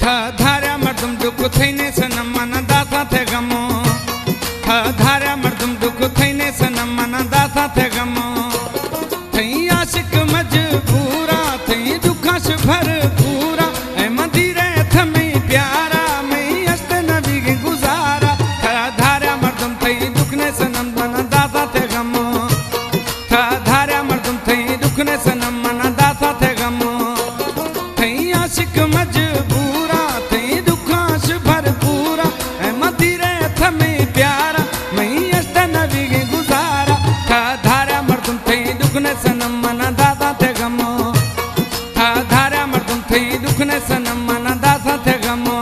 تھا دھاریا مردم ڈکھ تھئی نے صنم منا داساں تھے غمو۔ تھا دھاریا مردم ڈکھ تھئی نے صنم منا داساں تھے غمو۔ تھئی عاشق مجبورا، تھئی ڈکھاں شہ بھرپورا۔ اے مدیرے تھمئی پیارا، مئی اشت نہ بیگی گزارا۔ تھا دھاریا مردم تھئی ڈکھ نے صنم منا داساں تھے غمو۔ تھا دھاریا مردم تھئی ڈکھ نے صنم منا داساں تھے غمو۔ تھئی عاشق مجبورا، تھئی ڈکھاں شہ بھرپورا۔ اے مدیرے تھمئی پیارا، مئی اشت نہ بیگی گزارا۔ تھا دھاریا مردم تھئی ڈکھ نے صنم منا داساں تھے غمو۔ تھا دھاریا مردم تھئی ڈکھ نے صنم منا داساں تھے غمو۔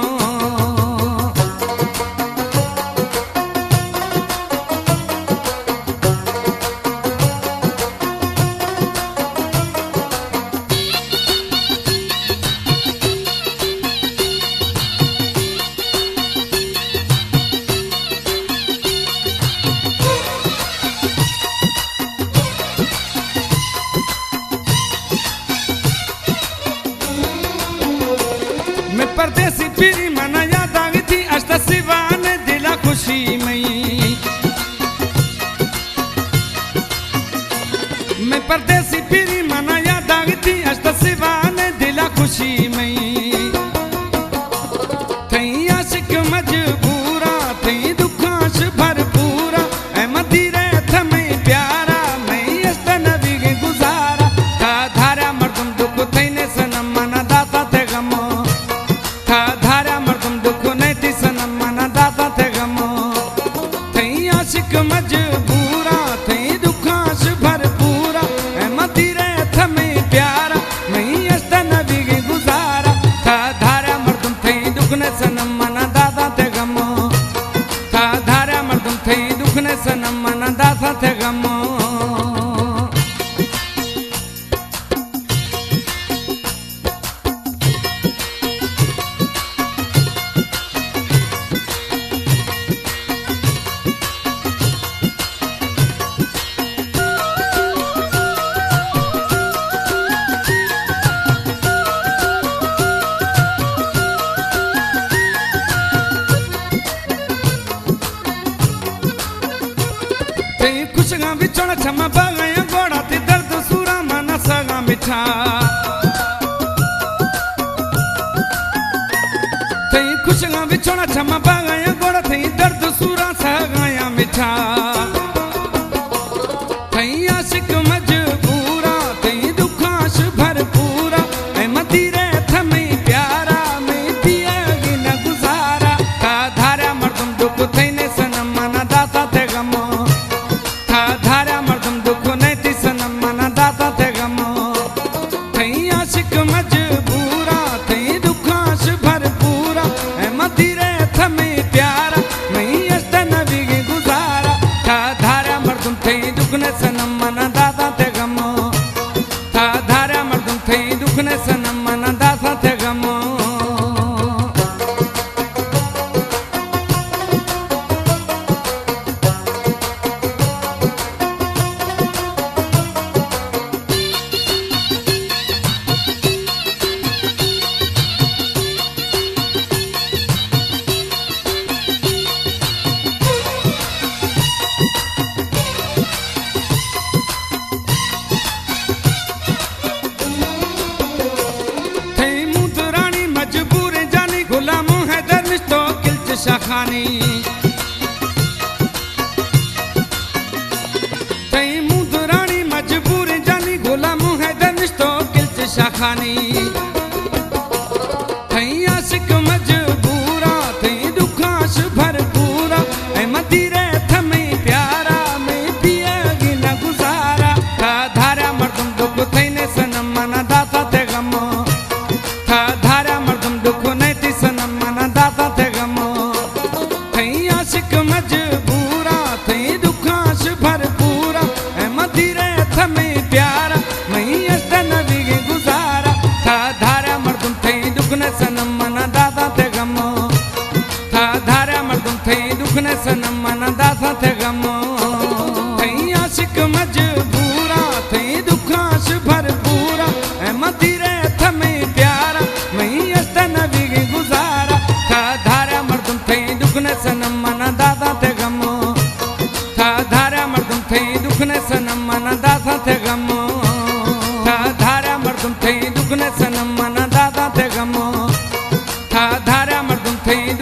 مئے پردیسی پیری منا یاد آگی تھی، اشتا سیوان دلا خوشی مئی۔ مئے پردیسی پیری منا یاد آگی تھی، اشتا سیوان دلا خوشی مئی۔ تھئی عاشق مجبورا، تھئی ڈکھاں شہ بھرپورا۔ اے مدیرے تھمئی پیارا، مئی اشت نہ بیگی گزارا۔ تھا دھاریا مردم ڈکھ تھئی نے صنم منا داساں تھے غمو۔ تھا دھاریا مردم ڈکھ نے تھی صنم منا داساں تھے غمو۔ تھئی عاشق مجبورا، تھئی ڈکھاں شہ بھرپورا۔ اے مدیرے تھمئی پیارا، مئی اشت نہ بیگی گزارا۔ تھا دھاریا مردم تھئی ڈکھ نے صنم منا داساں تھے غمو۔ تھا دھاریا مردم تھئی ڈکھ نے صنم منا داساں تھے غمو۔ تھئی خوشگاں وچوڑا چما باغاں گوڑا، تھئی درد سوراں منا ساغاں مٹھا۔ تھئی خوشگاں وچوڑا چما باغاں گوڑا، تھئی درد سوراں ساغاں مٹھا۔ تھئی عاشق مجبورا، تھئی ڈکھاں شہ بھرپورا۔ اے مدیرے تھمئی پیارا، مئی پیگی نہ گزارا۔ تھا دھاریا مردم ڈکھ تھئی نے صنم منا داساں تھے غمو۔ تھا دھاریا مردم ڈکھ نے تھی صنم منا داساں تھے غمو۔ تھئی عاشق مجبورا، تھئی ڈکھاں شہ بھرپورا۔ اے مدیرے تھمئی پیارا، مئی اشت نہ بیگی گزارا۔ تھا دھاریا مردم تھئی ڈکھ نے صنم منا داساں تھے غمو۔ تھا دھاریا مردم تھئی ڈکھ نے صنم منا داساں تھے غمو۔ تھئی موترانی مجبور جانی، غلام حیدر نشتو کلچ شاخانی۔ تھئی موترانی مجبور جانی، غلام حیدر نشتو کلچ شاخانی۔ تھئی عاشق مجبورا، تھئی ڈکھاں شہ بھرپورا۔ اے مدیرے تھمئی پیارا، مئی پیگی نہ گزارا۔ تھا دھاریا مردم ڈکھ تھئی نے صنم منا داساں تھے غمو۔ تھا دھاریا مردم ڈکھ نے تھی صنم منا داساں تھے غمو۔ تھئی عاشق مجبورا، تھئی ڈکھاں شہ بھرپورا۔ اے مدیرے تھمئی پیارا، مئی اشت نہ بیگی گزارا۔ تھا دھاریا مردم تھئی ڈکھ نے صنم منا داساں تھے غمو۔ تھا دھاریا مردم تھئی ڈکھ نے صنم منا داساں تھے غمو۔ تھئی عاشق مجبورا، تھئی ڈکھاں شہ بھرپورا۔ اے مدیرے تھمئی پیارا، مئی اشت نہ بیگی گزارا۔ تئی دکھ نہ صنم من داساں تئی غم، تھا دھارا مردم تئی دکھ نہ صنم من داساں تئی غم، تھا دھارا مردم تئی